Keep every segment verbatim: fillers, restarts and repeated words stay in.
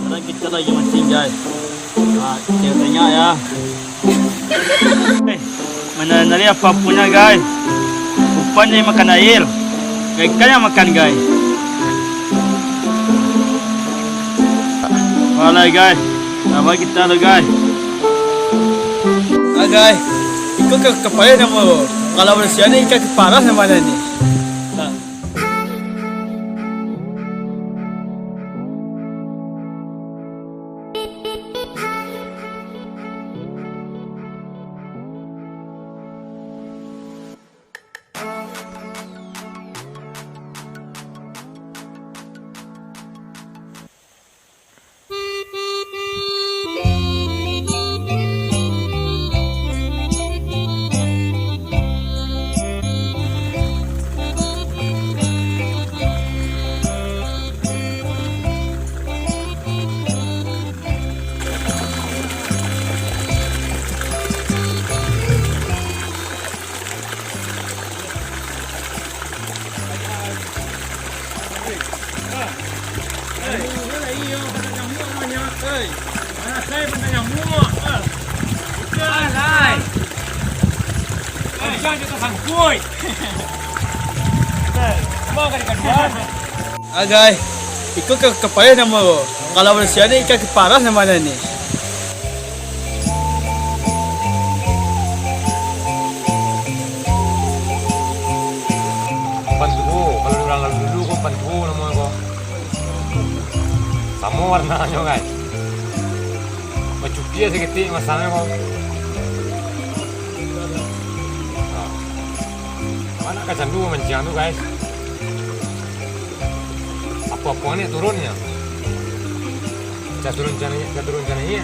Sekarang kita lagi mancing, guys. Ah, kita tengok ya. Eh, mana nari apa punya, guys? Umpan jadi makan air. Ikan yang makan, guys. Walai, guys. Apa kita tu, guys? Ah, guys. Iko ke, kepala nama lo. Kalau manusia ni ikan keparas namanya ni. Nah. Agai, iko ka, kapayah namo ko. Kalau manusia ni ikan keparas namanya ni. Umpan tuo, kalau urang lalu dulu ko umpan tuo namonyo ko. Samo warnanyo, guys. Bacukia saketek masangnyo ko. Nah. Anak kacandu mamanciang tu, guys. Apo-apo ni turunnyo. Catur rencana, catur rencana ni.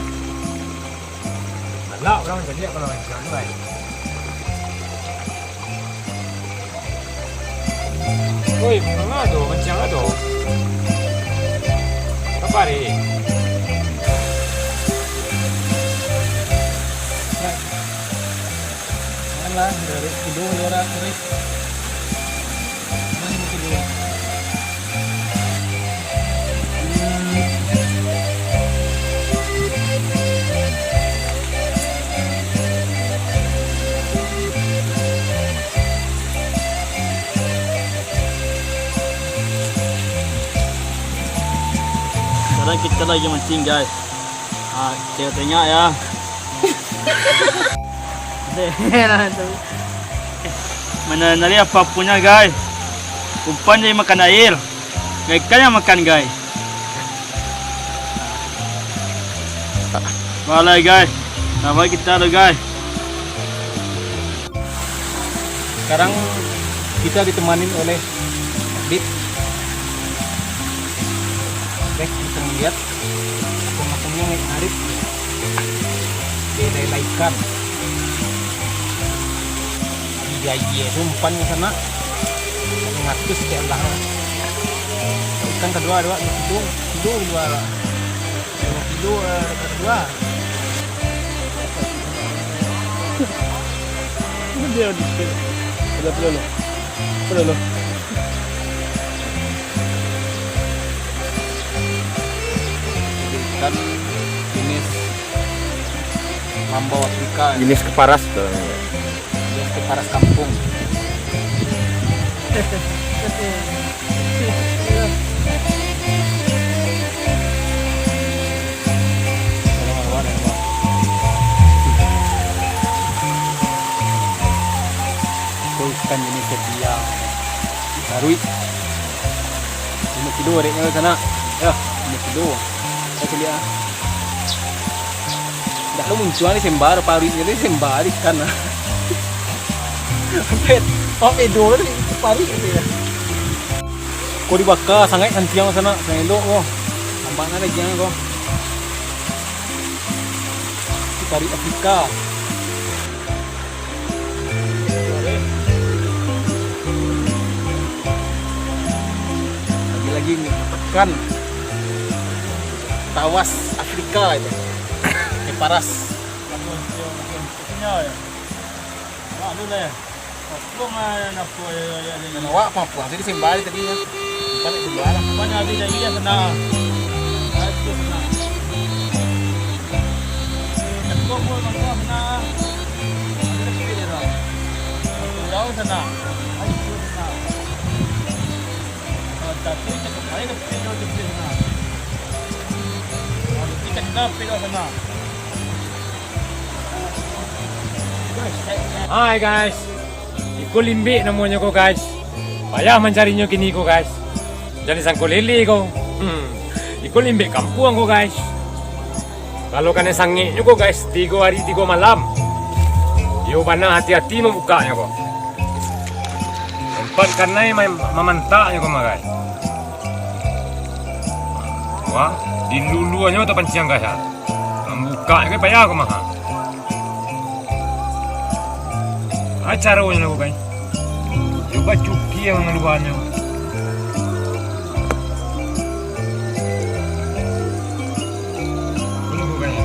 Galak urang mancaliak kalau manciang tu, guys. Oi, manga tu, manciang tu. Apa hari? Janganlah, dari kilo dua ratus. Mana kilo? Sekarang kita lagi mancing, guys. Ah, tengok-tengok ya. Mana nari apa-aponyo, guys. Umpan jadi makan air. Ikan yang makan, guys. Walai, guys. Sabar kita tu, guys. Sekarang kita ditemani oleh Adit. Guys, bisa melihat. Makan-makannya naik narik. Dia ikan. Di gaji itu umpan ke sana. Lima ratus ke Allah. Ikan kedua, dua, dua kilo, kilo kedua. Dua kilo, eh, kedua. Dia di sini. Ada perlu. Perlu. Ikan jenis mambau Afrika. Jenis keparas tu. Jenis keparas kampung. Ikan jenis sedia. Baruik. Limo kilo areknyo ka sana. Yo, limo kilo. Kita lihat. Ndak lo muncuang di sembar, paruiknyo di sembar ikan lah. Pet, oh, pedo tu paruik gitu ya. Ko dibaka sangaik santiang sana, sangaik elok ko. Nampak nak dagiang ko. Itu paruik Afrika. Lagi-lagi ni ikan tawas Afrika itu. Keparas. Awak apa-apa tadi sembah tadi ya. Bukan sembah lah. Banyak ada jadi ya kena. Itu kena. Nah, ayo, nah. Kalau tapi cakap aja ke pin dulu, pin, nah. Kalau kita kenal pin dulu sana. Hai, guys. Iko limbek namonyo ko, guys. Payah mancarinyo kini ko, guys. Jan disangko lele ko. Hmm. Iko limbek kampuang ko, guys. Kalau kanai sangeknyo ko, guys, tigo hari tigo malam. Iyo bana hati-hati mambukaknyo ko. Sempat kanai ma-, mamantaknyo ko mah, guys. Wah, diluluahnyo tapanciang, guys, ah. Mambukaknyo ko payah ko mah. Ah, caronyo lah, guys. Cubo cukia mangaluahnyo. Tunggu, guys.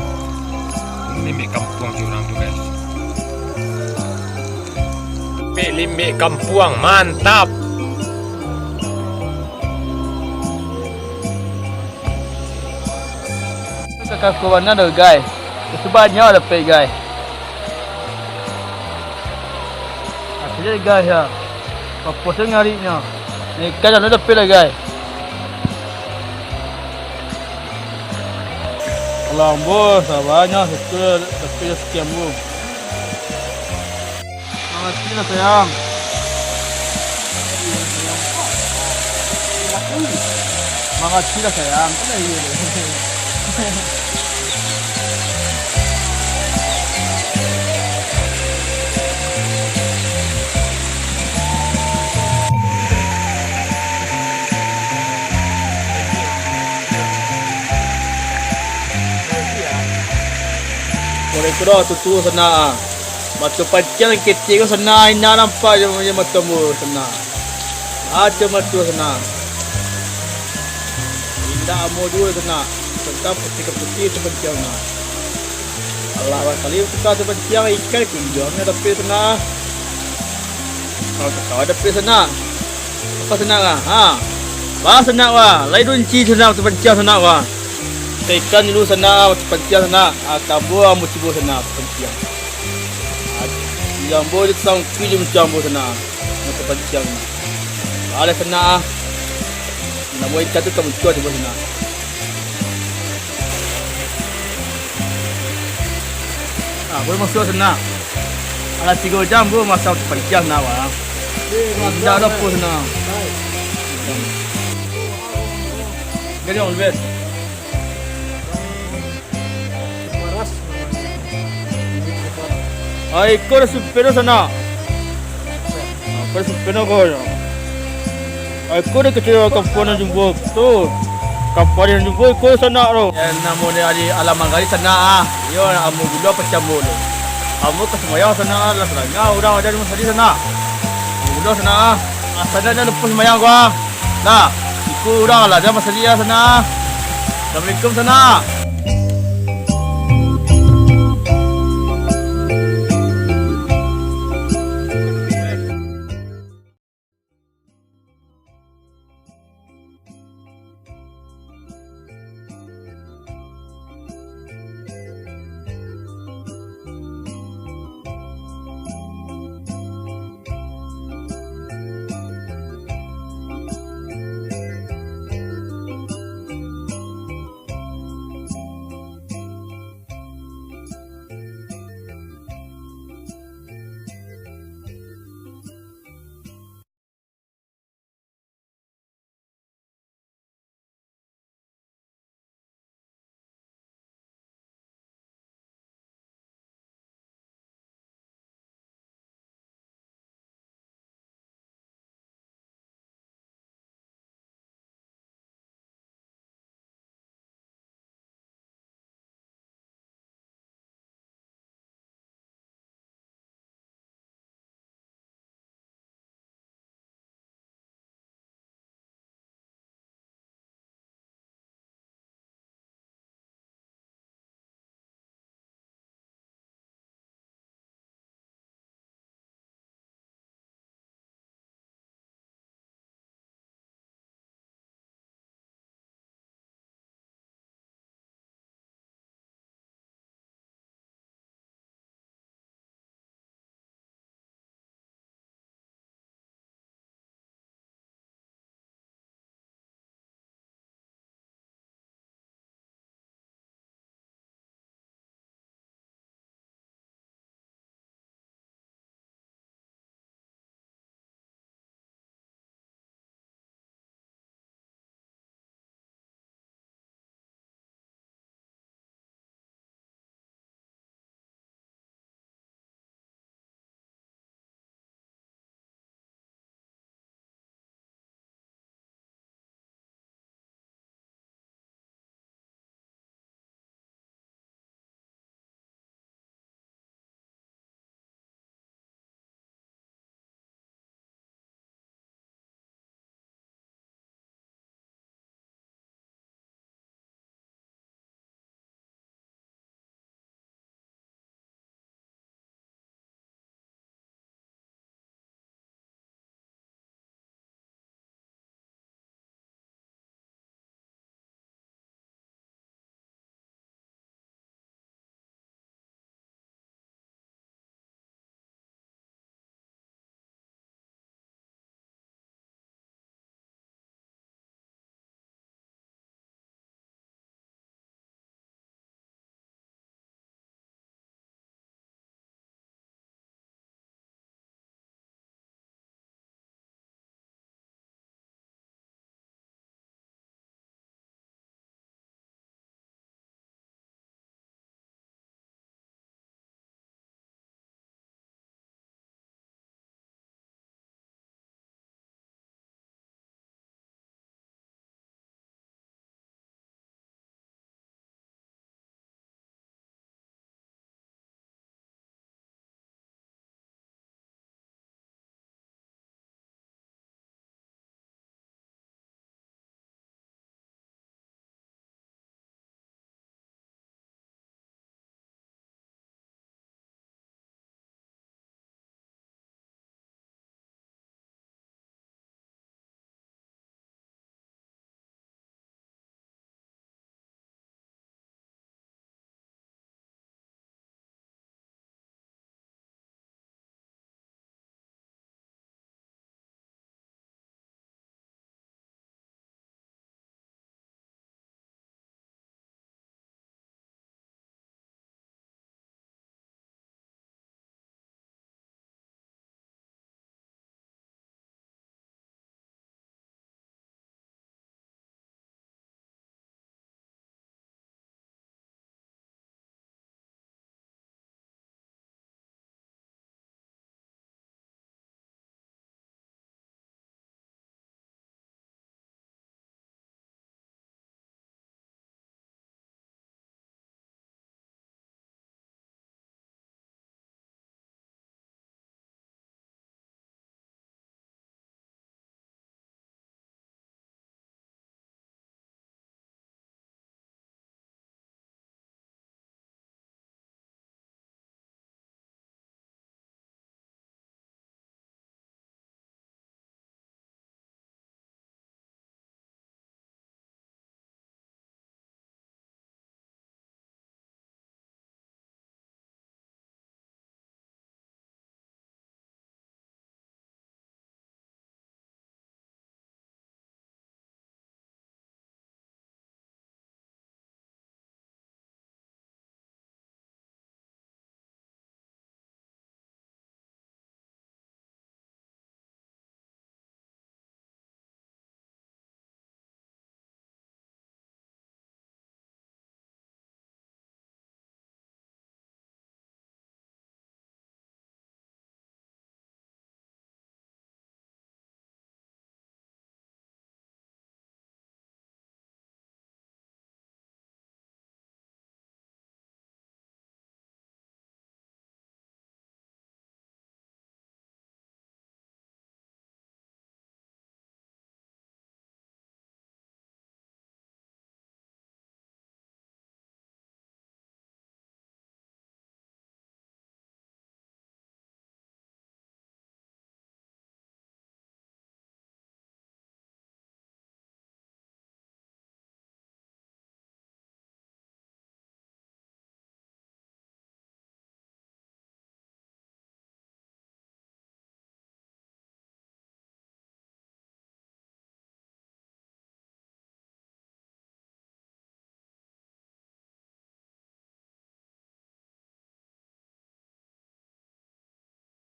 Ini limbek kampuang si urang tu, guys. Limbek, limbek kampuang, mantap. Kaka bana doh, guys. Sabanyak dapek, guys. Asli, guys, ya. Papuas ngariknyo. Ikan anu dapek lah, guys. Kalau ambo sabanyak satu dapek sekian, Bu. Makasih lah, sayang. Makasih lah, sayang. Boleh tu dah, tutu sana. Mato panciang ketek ko sana, indak nampak jo, jo mato ambo sana. Aja mato sana. Indak ambo juo sana. Tantang putih ka putih tu panciang sana. Alah, bakali tuka tu panciang, ikan kunjuang nyo dapek sana. Kalau tuka dapek sana. Apa sana lah? Ha. Bah sana lah. Lai dunci sana tu panciang sana lah. Ikan dulu sana, tu panciang sana. Ah, kambo ambo cubo sana, tu panciang. Ah, di ambo je sangkui je mancambo sana. Mata panciang. Alah sana ah. Namo ikan tu ka muncul cubo sana. Ah, boleh masuk sana. Alah tigo jam, bro, masak panciang sana, wah. Indak ado apo sana. Jadi, on best. Ai, iko dah supir tu sana. Iko dah supir tu ko. Ai, iko dah kecil kampuang nan jumbo tu. Kampuang nan jumbo iko sana tu. Eh, namo dia di alam manggali sana ah. Iyo, ambo gulo pacambo tu. Ambo ka sumbayang sana ah, lah sadangah urang ado di masajik sana. Ambo gulo sana ah. Ah, sana dah lepas sumbayang ko ah. Nah, iko urang lah ado masajik ah sana. Assalamualaikum sana.